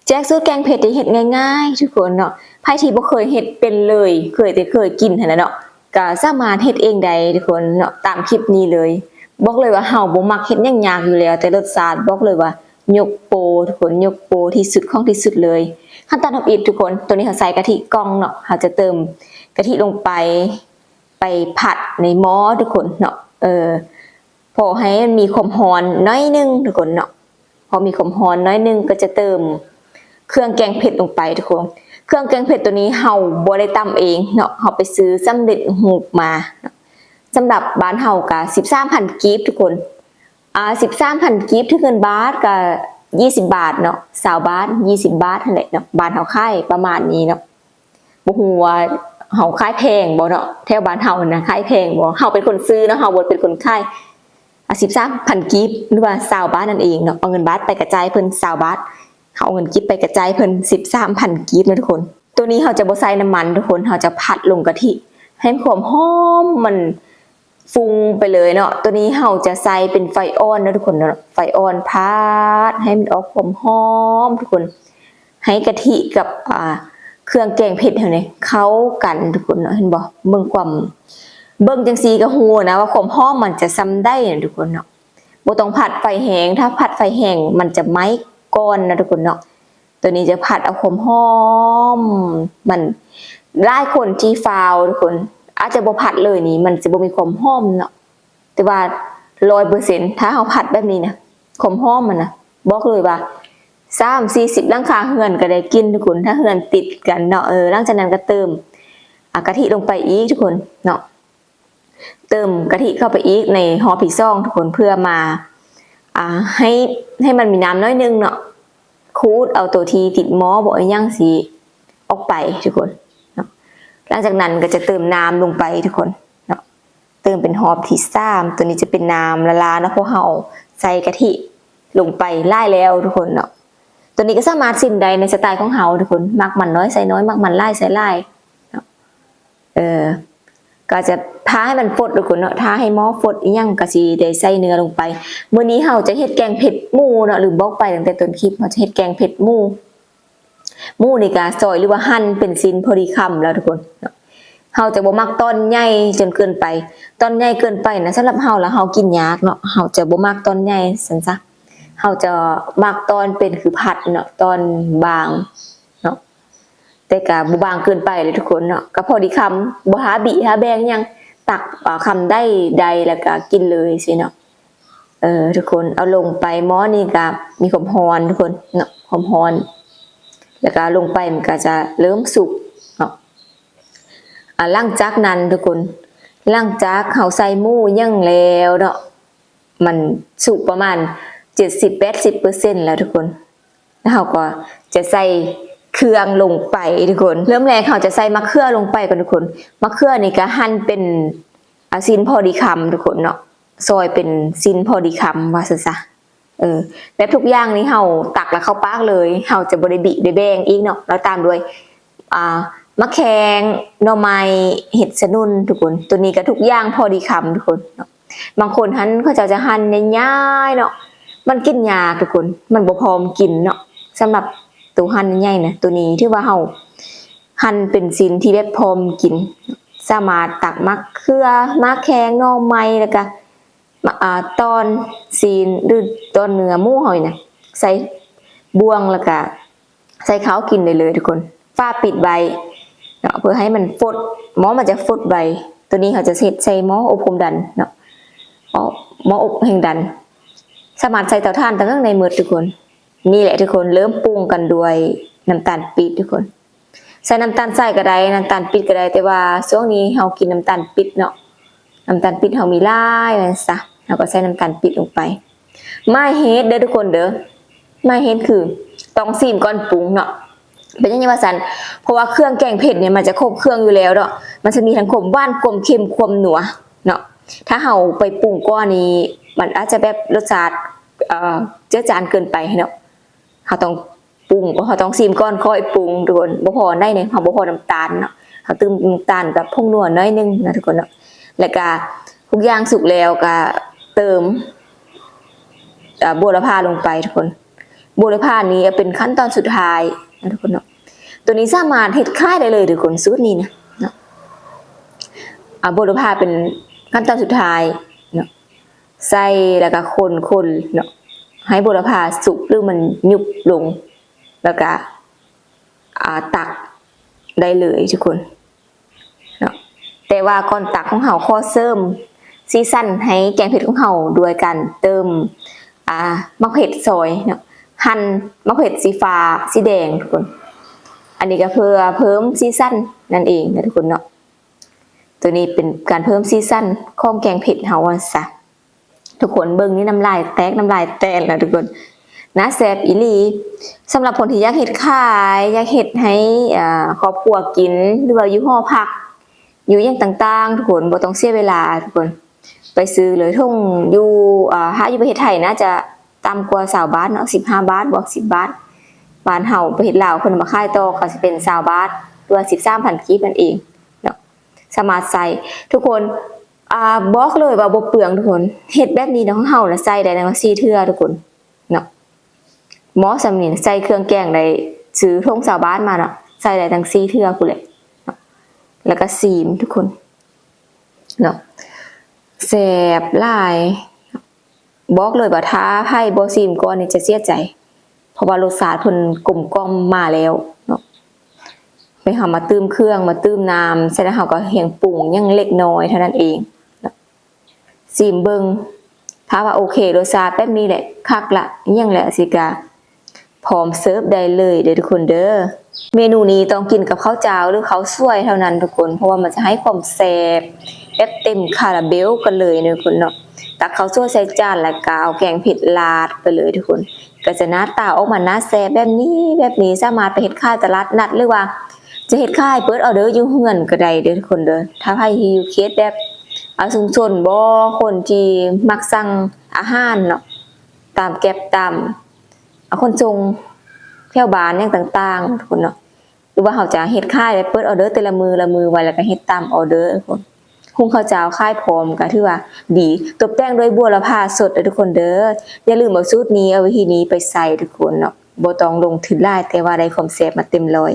ແຈກສູດແກງເຜັດທີ່ເຮັດງ່າຍໆ ທຸກຄົນເນາະ. ໃຜທີ່ບໍ່ເຄີຍເຮັດເປັນເລີຍ ເຄີຍແຕ່ເຄີຍກິນຫັ້ນນະເນາະ ກະສາມາດເຮັດເອງໄດ້ທຸກຄົນເນາະ ຕາມຄລິບນີ້ເລີຍ. ບອກເລີຍວ່າເຮົາບໍ່ມັກເຮັດຫຍັງຍາກຢູ່ແລ້ວ ແຕ່ລົດຊາດບອກເລີຍວ່າຍົກໂປທຸກຄົນ ຍົກໂປທີ່ສຸດຂອງທີ່ສຸດເລີຍ. ຂັ້ນຕອນທຳອິດທຸກຄົນ ໂຕນີ້ເຮົາໃສ່ກະທິກ່ອງເນາະ ເຮົາຈະເຕີມກະທິລົງໄປ ໄປຜັດໃນໝໍ້ທຸກຄົນເນາະ ເອີ ພໍໃຫ້ມັນມີຄວາມຮ້ອນໜ້ອຍໜຶ່ງທຸກຄົນເນາະ. ພໍມີຄວາມຮ້ອນໜ້ອຍໜຶ່ງກໍຈະເຕີມເຄື່ອງແກງເຜັດລົງໄປທຸກຄົນ. ເຄື່ອງແກງເຜັດໂຕນີ້ເຮົາບໍ່ໄດ້ຕຳເອງເນາະ ເຮົາໄປຊື້ສຳເລັດຮູບມາເນາະ. ສຳລັບບ້ານເຮົາກະສິບສາມພັນກີບທຸກຄົນ ອາ ສິບສາມພັນກີບ ຖືເງິນບາດກະ ຊາວບາດເນາະ ຊາວບາດ ຊາວບາດຫັ້ນແຫຼະເນາະ. ບ້ານເຮົາຂາຍປະມານນີ້ເນາະ. ບໍ່ຮູ້ວ່າເຮົາຂາຍແພງບໍ່ເນາະ ແຖວບ້ານເຮົາຫັ້ນນະ ຂາຍແພງບໍ່? ເຮົາເປັນຄົນຊື້ເນາະ ເຮົາບໍ່ໄດ້ເປັນຄົນຂາຍ. ອາ ສິບສາມພັນກີບ ຫຼືວ່າຊາວບາດນັ້ນເອງເນາະ ເອົາເງິນບາດໄປກະຈ່າຍເພິ່ນຊາວບາດ ເຮົາເອົາເງິນກີບໄປກະຈ່າຍເພິ່ນສິບສາມພັນກີບເນາະທຸກຄົນ. ໂຕນີ້ເຮົາຈະບໍ່ໃສ່ນ້ຳມັນທຸກຄົນ ເຮົາຈະຜັດລົງກະທິໃຫ້ຄວາມຫອມມັນ ຟຸງໄປເລີຍເນາະ. ໂຕນີ້ເຮົາຈະໃສ່ເປັນໄຟອ່ອນເນາະທຸກຄົນເນາະ ໄຟອ່ອນຜັດໃຫ້ມັນອອກຄວາມຫອມທຸກຄົນ ໃຫ້ກະທິກັບ ອາ ເຄື່ອງແກງເຜັດເຮົານີ້ເຂົ້າກັນທຸກຄົນເນາະ. ເຫັນບໍ່ ເບິ່ງຄວາມ ເບິ່ງຈັ່ງຊີ້ກໍຮູ້ນະວ່າຄວາມຫອມມັນຈະສ່ຳໃດນະທຸກຄົນເນາະ. ບໍ່ຕ້ອງຜັດໄຟແຮງ ຖ້າຜັດໄຟແຮງມັນຈະໄໝ້ກ່ອນນະທຸກຄົນເນາະ. ໂຕນີ້ຈະຜັດເອົາຄວາມຫອມມັນ. ຫຼາຍຄົນທີ່ຟາວທຸກຄົນ ອາດຈະບໍ່ຜັດເລີຍນີ້ ມັນຈະບໍ່ມີຄວາມຫອມເນາະ ແຕ່ວ່າຮ້ອຍເປີເຊັນ ຖ້າເຮົາຜັດແບບນີ້ນະ ຄວາມຫອມມັນນະ ບອກເລີຍວ່າສາມສີ່ສິບຫຼັງຄາເຮືອນກໍໄດ້ກິນທຸກຄົນ ຖ້າເຮືອນຕິດກັນເນາະ. ເອີ ຫຼັງຈາກນັ້ນກໍເຕີມ ອາ ກະທິລົງໄປອີກທຸກຄົນເນາະ. ເຕີມກະທິເຂົ້າໄປອີກໃນຮອບທີສອງທຸກຄົນ ເພື່ອມາ ອາ ໃຫ້ ໃຫ້ມັນມີນ້ຳໜ້ອຍໜຶ່ງເນາະ ຂູດເອົາໂຕທີ່ຕິດໝໍ້ບໍ່ອີ່ຫຍັງຊິອອກໄປທຸກຄົນເນາະ. ຫຼັງຈາກນັ້ນກໍຈະເຕີມນ້ຳລົງໄປທຸກຄົນເນາະ ເຕີມເປັນຮອບທີສາມ. ໂຕນີ້ຈະເປັນນ້ຳລ້າໆເນາະ ເພາະເຮົາໃສ່ກະທິລົງໄປຫຼາຍແລ້ວທຸກຄົນເນາະ. ໂຕນີ້ກໍສາມາດຊິມໄດ້ໃນສະໄຕຂອງເຮົາທຸກຄົນ ມັກມັນໜ້ອຍໃສ່ໜ້ອຍ ມັກມັນຫຼາຍໃສ່ຫຼາຍເນາະ. ເອີ ກໍຈະຖ້າໃຫ້ມັນຟົດທຸກຄົນເນາະ ຖ້າໃຫ້ໝໍ້ຟົດອີ່ຫຍັງກໍຊິໄດ້ໃສ່ເນື້ອລົງໄປ. ມື້ນີ້ເຮົາຈະເຮັດແກງເຜັດໝູເນາະ ລືມບອກໄປຕັ້ງແຕ່ຕົ້ນຄລິບ ເຮົາຈະເຮັດແກງເຜັດໝູ. ໝູນີ້ກໍຊອຍ ຫຼືວ່າຫັ່ນເປັນຊິ້ນພໍດີຄຳແລ້ວທຸກຄົນເນາະ. ເຮົາຈະບໍ່ມັກຕອນໃຫຍ່ຈົນເກີນໄປ ຕອນໃຫຍ່ເກີນໄປນະ ສຳລັບເຮົາລະເຮົາກິນຍາກເນາະ ເຮົາຈະບໍ່ມັກຕອນໃຫຍ່ຊັ້ນຊະ. ເຮົາຈະມັກຕອນເປັນຄືພັດເນາະ ຕອນບາງເນາະ ແຕ່ກະບໍ່ບາງເກີນໄປເລີຍທຸກຄົນເນາະ ກະພໍດີຄຳ ບໍ່ຫາບີຫາແບ່ງຫຍັງ ຕັກເອົາຄຳໃດໃດແລ້ວກະກິນເລີຍຊີ້ເນາະ. ເອີ ທຸກຄົນ ເອົາລົງໄປ ໝໍ້ນີ້ກະມີຄວາມຮ້ອນທຸກຄົນເນາະ ຄວາມຮ້ອນ ແລ້ວກະລົງໄປມັນກະຈະເລີ່ມສຸກເນາະ. ອາ ຫຼັງຈາກນັ້ນທຸກຄົນ ຫຼັງຈາກເຮົາໃສ່ໝູຫຍັງແລ້ວເນາະ ມັນສຸກປະມານເຈັດສິບແປດສິບເປີເຊັນແລ້ວທຸກຄົນ ແລ້ວເຮົາກໍຈະໃສ່ເຄື່ອງລົງໄປທຸກຄົນ. ເລີ່ມແລກເຮົາຈະໃສ່ມະເຂືອລົງໄປກ່ອນທຸກຄົນ. ມະເຂືອນີ້ກໍຫັ່ນເປັນ ອາ ຊິ້ນພໍດີຄຳທຸກຄົນເນາະ ຊອຍເປັນຊິ້ນພໍດີຄຳວ່າຊັ້ນຊະ. ເອີ ແບບທຸກຢ່າງນີ້ເຮົາຕັກແລ້ວເຂົ້າປາກເລີຍ ເຮົາຈະບໍ່ໄດ້ບີໄດ້ແບ່ງອີກເນາະ. ແລ້ວຕາມດ້ວຍ ອາ ໝາກແຂ້ງ ໜໍ່ໄມ້ ເຫັດສະໜຸ່ນທຸກຄົນ. ໂຕນີ້ກໍທຸກຢ່າງພໍດີຄຳທຸກຄົນເນາະ. ບາງຄົນຫັ້ນເຂົາເຈົ້າຈະຫັ່ນໃຫຍ່ໆເນາະ ມັນກິນຍາກທຸກຄົນ ມັນບໍ່ພ້ອມກິນເນາະ. ສຳລັບໂຕຫັ່ນໃຫຍ່ນະ ໂຕນີ້ຖືວ່າເຮົາຫັ່ນເປັນຊິ້ນທີ່ແບບພ້ອມກິນ ສາມາດຕັກໝາກເຂືອ ໝາກແຂ້ງ ໜໍ່ໄມ້ ແລ້ວກະ ອາ ຕອນຊີ້ນ ຫຼື ຕອນເນື້ອໝູເຮົານີ້ນະ ໃສ່ບ່ວງ ແລ້ວກະ ໃສ່ເຂົ້າກິນໄດ້ເລີຍທຸກຄົນ. ຝາປິດໄວ້ເນາະ ເພື່ອໃຫ້ມັນຟົດ ໝໍ້ມັນຈະຟົດໄວ. ໂຕນີ້ເຮົາຈະເຮັດໃສ່ໝໍ້ອົບຄວາມດັນເນາະ ໝໍ້ອົບແຮງດັນ ສາມາດໃສ່ເຕົາຖ່ານຕ່າງໆໄດ້ໝົດທຸກຄົນ. ນີ້ແຫຼະທຸກຄົນ ເລີ່ມປຸງກັນດ້ວຍນ້ຳຕານປີບທຸກຄົນ. ໃສ່ນ້ຳຕານໃສກໍໄດ້ ນ້ຳຕານປີບກໍໄດ້ ແຕ່ວ່າຊ່ວງນີ້ເຮົາກິນນ້ຳຕານປີບເນາະ ນ້ຳຕານປີບເຮົາມີຫຼາຍວ່າຊັ້ນຊະ ເຮົາກໍໃສ່ນ້ຳຕານປີບລົງໄປ. ໝາຍເຫດເດີທຸກຄົນເດີ ໝາຍເຫດຄືຕ້ອງຊີມກ່ອນປຸງເນາະ. ເປັນຫຍັງວ່າຊັ້ນ ເພາະວ່າເຄື່ອງແກງເຜັດນີ້ມັນຈະຄົບເຄື່ອງຢູ່ແລ້ວເນາະ ມັນຈະມີທັງຄວາມຫວານ ຄວາມເຄັມ ຄວາມນົວເນາະ. ຖ້າເຮົາໄປປຸງກ່ອນນີ້ ມັນອາດຈະແບບລົດຊາດ ເອີ ເຈືອຈານເກີນໄປເນາະ. ເຮົາຕ້ອງປຸງ ເຮົາຕ້ອງຊີມກ່ອນຄ່ອຍປຸງທຸກຄົນ. ບໍ່ພໍອັນໃດນີ້ ເຮົາບໍ່ພໍນ້ຳຕານເນາະ ເຮົາຕື່ມນ້ຳຕານກັບຜົງນົວໜ້ອຍໜຶ່ງນະທຸກຄົນເນາະ. ແລ້ວກະທຸກຢ່າງສຸກແລ້ວກະເຕີມ ເອີ ບົວລະພາລົງໄປທຸກຄົນ. ບົວລະພານີ້ເປັນຂັ້ນຕອນສຸດທ້າຍນະທຸກຄົນເນາະ. ໂຕນີ້ສາມາດເຮັດຂາຍໄດ້ເລີຍທຸກຄົນ ສູດນີ້ນະເນາະ. ອາ ບົວລະພາເປັນຂັ້ນຕອນສຸດທ້າຍເນາະ. ໃສ່ແລ້ວກະຄົນໆເນາະ ໃຫ້ບົວລະພາສຸກ ຫຼືມັນຍຸບລົງ ແລ້ວກະ ອາ ຕັກໄດ້ເລີຍທຸກຄົນເນາະ. ແຕ່ວ່າກ່ອນຕັກຂອງເຮົາຂໍເສີມສີສັນໃຫ້ແກງເຜັດຂອງເຮົາດ້ວຍການເຕີມ ອາ ໝາກເຜັດຊອຍເນາະ, ຫັ່ນໝາກເຜັດສີຟ້າ ສີແດງທຸກຄົນ. ອັນນີ້ກະເພື່ອເພີ່ມສີສັນນັ້ນເອງນະທຸກຄົນເນາະ. ໂຕນີ້ເປັນການເພີ່ມສີສັນຂອງແກງເຜັດເຮົາວ່າຊະ. ທຸກຄົນເບິ່ງນີ້ນ້ຳລາຍແຕກ ນ້ຳລາຍແຕນແລ້ວທຸກຄົນ. ໜ້າແຊບອີ່ຫຼີ. ສຳລັບຄົນທີ່ຢາກເຮັດຂາຍ ຢາກເຮັດໃຫ້ ອາ ຄອບຄົວກິນ ຫຼືວ່າຢູ່ຫໍພັກ ຢູ່ຫຍັງຕ່າງໆ ທຸກຄົນ ບໍ່ຕ້ອງເສຍເວລາທຸກຄົນ ໄປຊື້ເລີຍ. ຖົງຢູ່ ອາ ຖ້າຢູ່ປະເທດໄທໜ້າຈະຕ່ຳກວ່າຊາວບາດເນາະ ສິບຫ້າບາດ ບວກສິບບາດ. ບ້ານເຮົາປະເທດລາວເພິ່ນມາຂາຍຕໍ່ກະຊິເປັນຊາວບາດ ຫຼືວ່າສິບສາມພັນກີບນັ້ນເອງເນາະ. ສາມາດໃຊ້ທຸກຄົນ ອາ ບອກເລີຍວ່າບໍ່ເປືອງທຸກຄົນ. ເຮັດແບບນີ້ຂອງເຮົານະໃຊ້ໄດ້ຕັ້ງສີ່ເທື່ອທຸກຄົນເນາະ. ໝໍ້ສ່ຳນີ້ໃສ່ເຄື່ອງແກງໄດ້ ຊື້ຖົງຊາວບາດມາເນາະ ໃສ່ໄດ້ຕັ້ງສີ່ເທື່ອພຸ້ນແຫຼະເນາະ. ແລ້ວກະຊີມທຸກຄົນເນາະ ແຊບຫຼາຍ. ບອກເລີຍວ່າຖ້າໃຜບໍ່ຊີມກ່ອນນີ້ຈະເສຍໃຈ ເພາະວ່າລົດຊາດເພິ່ນກົມກ່ອມມາແລ້ວເນາະ. ແມ່ນເຮົາມາຕື່ມເຄື່ອງ ມາຕື່ມນ້ຳໃສ່ ແລ້ວເຮົາກະຮຽງປຸງຫຍັງເລັກນ້ອຍເທົ່ານັ້ນເອງເນາະ. ຊີມເບິ່ງ ຖ້າວ່າໂອເຄ ລົດຊາດແບບນີ້ແຫຼະ ຄັກລະ ອີ່ຫຍັງແຫຼະ ຊິກະ ພ້ອມເສີບໄດ້ເລີຍເດີທຸກຄົນເດີ. ເມນູນີ້ຕ້ອງກິນກັບເຂົ້າຈ້າວ ຫຼືເຂົ້າສວຍເທົ່ານັ້ນທຸກຄົນ ເພາະວ່າມັນຈະໃຫ້ຄວາມແຊບແບບເຕັມຄາຣາເບວກັນເລີຍເນາະທຸກຄົນເນາະ. ຕັກເຂົ້າສວຍໃສ່ຈານ ແລ້ວກະເອົາແກງເຜັດລາດໄປເລີຍທຸກຄົນ ກະຈະໜ້າຕາອອກມາໜ້າແຊບແບບນີ້ ແບບນີ້. ສາມາດໄປເຮັດຂາຍຕະຫຼາດນັດ ຫຼືວ່າຈະເຮັດຂາຍເປີດອອເດີຢູ່ເຮືອນກະໄດ້ເດີທຸກຄົນເດີ. ຖ້າໃຜທີ່ຢູ່ເຂດແບບ ອາ ຊຸມຊົນບໍ ຄົນທີ່ມັກສັ່ງອາຫານເນາະ ຕາມແກັບ ຕາມ ອາ ຂົນສົ່ງແຖວບ້ານຫຍັງຕ່າງໆ ທຸກຄົນເນາະ. ຫຼືວ່າເຮົາຈະເຮັດຂາຍແບບເປີດອອເດີແຕ່ລະມື້ລະມື້ໄວ້ ແລ້ວກະເຮັດຕາມອອເດີທຸກຄົນ. ຫຸງເຂົ້າຈ້າວຂາຍພ້ອມກະຖືວ່າດີ. ຕົບແຕ່ງດ້ວຍບົວລະພາສົດເດີທຸກຄົນເດີ. ຢ່າລືມເອົາສູດນີ້ ເອົາວິທີນີ້ໄປໃຊ້ທຸກຄົນເນາະ. ບໍ່ຕ້ອງລົງທຶນຫຼາຍ ແຕ່ວ່າໄດ້ຄວາມແຊບມາເຕັມຮ້ອຍ.